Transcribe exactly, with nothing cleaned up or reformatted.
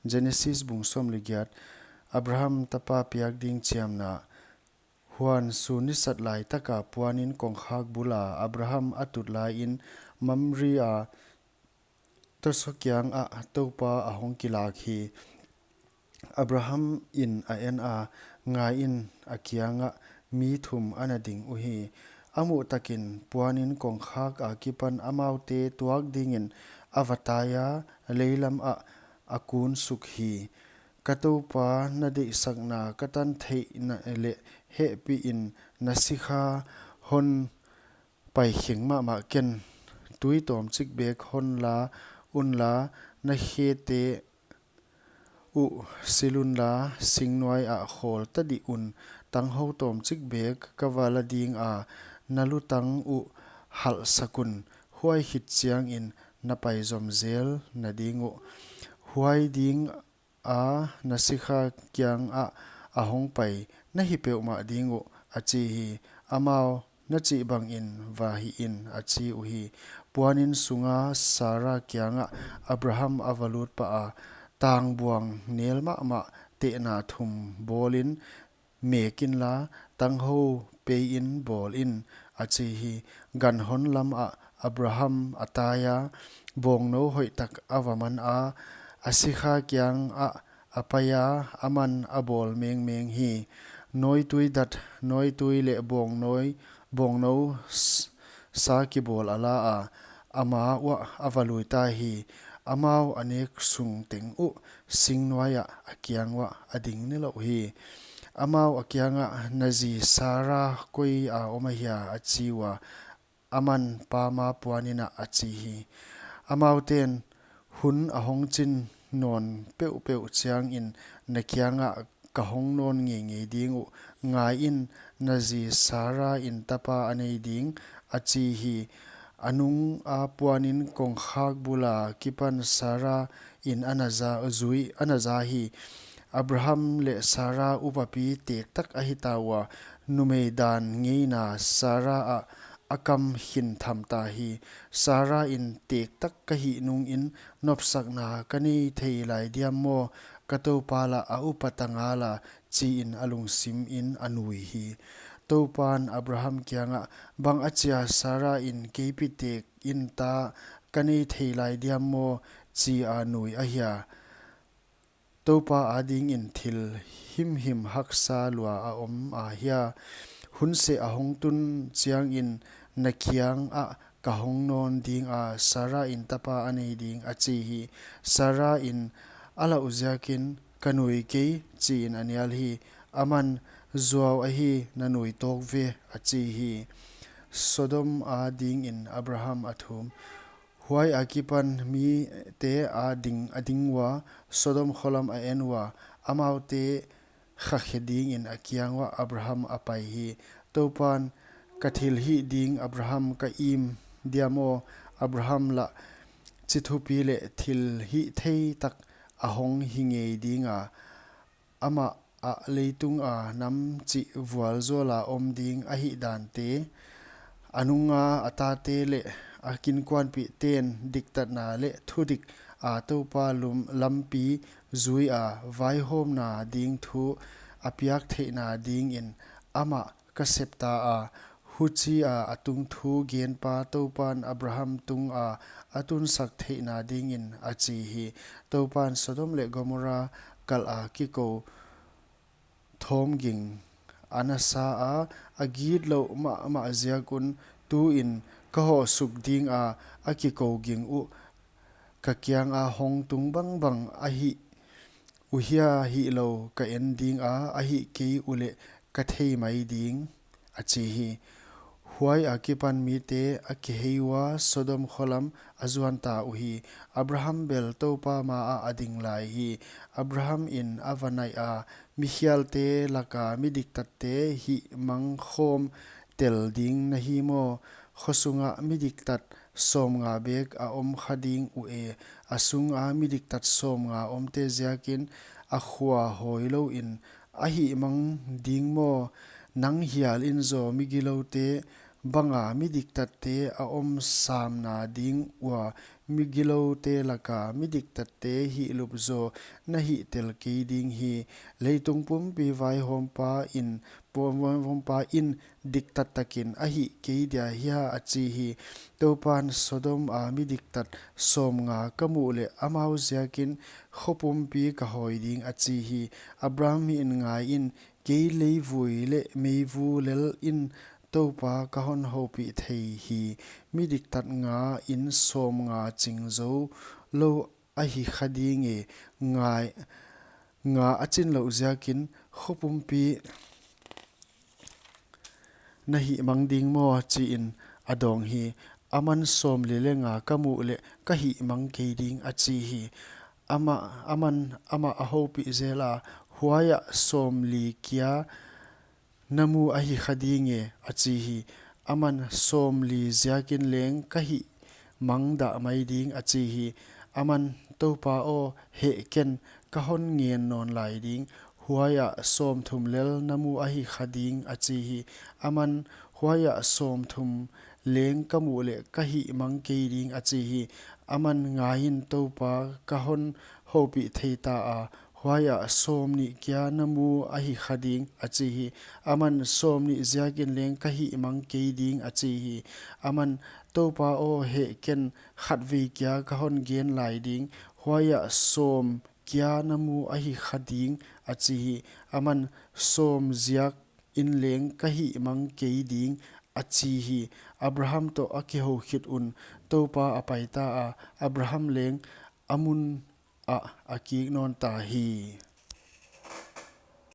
Genesis bung sawm leh giat. Abraham tapa piak ding chiamna. Huan sun nisat laitaka puanin kongkhak bula Abraham a tut laiin Mamre a tosaw kiangah Toupa a hong kilak hi. Abraham in a en a, ngaiin a kiangah mi thum ana ding uhi. A muh takin puanin kongkhak akipan amaute tuak dingin a va tai a, leilam ah a kun suk hi. Ka Toupa, na deihsakna ka tan theih leh hehpihin na sikha hon paikheng mahmah ken. Tui tawmchik bek hon la unla, na khete uh sil unla, singnuai ah khawl ta dih un. Tanghou tawmchik bek ka va la dinga, na lutang uh halhsak un. Huai khit chiangin na pai zom zelna ding uh. Huai ding a na sikha kiangah a hong pai na hi peuhmah ding uh, a chi hi. Amau, na chih bangin va hih in, a chi uhi. Puanin sunga Sara kiangah Abraham a va lut pah a, tangbuang nel mahmah tehna thum bawlin mek inla, tanghou peiin bawl in, a chi hi. Ganhon lamah Abraham a tai a, bawngnou hoihtak a va man a, a sikha kiangah a pai a, aman a bawl mengmeng hi. Nawitui dat, nawitui leh bawngnou, bawngnou s-, sa kibawl a la a, ama uah a va lui ta hi. Amau a nek sung teng uh singnuai ah a kiang uah a ding nilouh hi. Amau a kiangah, na zi Sara koi a om ahia, a chi ua, aman pama puanin a chi hi. Amaute'n, hun a hong chin nawn peuhpeuh chiangin na kiangah ka hong nawn ngeingei ding uh. Ngaiin, na zi Sara in tapa a nei ding, a chi hi. A nunga puanin kongkhak bula kipan Sara in ana za, zui, ana za hi. Abraham leh Sara upapi tektak ahi ta ua, numei dan ngeina Sara ah a kam khin tham ta hi. Sara in, tektak ka hih nungin nopsakna ka nei thei lai diam maw? Ka Toupa lah a upat a ngal a, chiin a lungsimin a nui hi. Toupan Abraham kiangah, bang achia Sara in kei pi tek in ta ka nei thei lai diam maw, chia nui ahia? Toupa adingin thil himhim haksa lua a om ahia? Hun seh a hong tun chiangin na kiangah ka hong nawn dinga, Sara in tapa a nei ding, a chi hi. Sara in, a lauh ziakin, ka nui kei, chiin a nial hi. Aman, zuau ahi, na nui tawk ve, a chi hi. Sodom adingin Abraham a thum. Huai akipan mite a ding, a ding ua, Sodom kholam a en ua, amaute khakhe dingin a kiang uah Abraham a pai hi. Toupan, ka thilhih ding Abraham ka im diam aw? Abraham lah chi thupi leh thilhihthei tak a hong hi ngei dinga, amah ah leitunga nam chih vualzawla om ding ahih dante, a nunga a tate leh a inkuanpihten diktatna leh thudik a Toupa lum, lampi zui a vaihawmna ding thu a piak theihna dingin amah ka sep ta a, huchia a tung thu genpa Toupan Abraham tunga a tunsak theihna dingin, a chi hi. Toupan Sodom leh Gomora kalh a kikou thawm ging ana sa a, a gitlouh mahmah ziak un, tuin ka hoh suk dinga, a kikou ging uh ka kianga hong tung bangbang a hih uh hia hihlou ka en dinga, a hih kei uleh ka thei mai ding, a chi hi. Huai akipan mite a kihei ua, Sodom kholam a zuan ta uhi. Abraham bel Toupa maah a ding lai hi. Abraham in a va naih a, mikhialte laka mi diktatte hihmang khawm tel ding na hi maw? Kho sunga mi diktat sawmnga bek a om kha ding uh e. A sunga mi diktat sawmnga omte ziakin a khua hawi louin a hihmang ding maw? Nang hial in zaw, migiloute banga mi diktatte a om samna ding ua, migiloute laka midiktatte hihlup jaw na hihtel kei ding hi. Leitung pumpi vaihawmpa in, vaihawmpa in diktat takin a hih kei dia hia, a chi hi. Toupan, Sodoma midiktat sawmnga ka muh leh amau jiakin kho pumpi ka hawi ding, a chi hi. Abraham in, Ngaiin, kei leivui leh meivu lel in Toupa ka hon houpih thei hi. Midiktat nga in sawmnga ching zou lou ahi kha ding e. Ngai, nga a chin louh jiakin kho pumpi na hihmang ding maw, chiin a dawng hi. Aman, Sawmli leh nga ka muh leh ka hihmang kei ding, a chi hi. Amah, aman amah a houpih jela, Huaiah sawmli kia na mu ahi kha ding e, a chi hi. Aman, Sawmli jiakin leng ka hihmang dah mai ding, a chi hi. Aman, Toupa aw, heh ken, ka hon ngen nawn lai ding. Huaiah sawmthum lel na mu ahi kha ding, a chi hi. Aman, Huaiah sawmthum leng ka muh leh ka hihmang kei ding, a chi hi. Aman, Ngaiin, Toupa ka hon houpih thei ta a, huaiah sawmnih kia na mu ahi kha ding, a chi hi. Aman, Sawmnih jiakin leng ka hihmang kei ding, a chi hi. Aman, Toupa aw, heh ken, khatvei kia ka hon gen lai ding. Huaiah sawm kia na mu ahi kha ding, a chi hi. Aman, Sawm jiakin leng ka hihmang kei ding, a chi hi. Abraham toh a kihou khit un Toupa a pai ta a, Abraham leng a mun ah a kik nawn ta hi.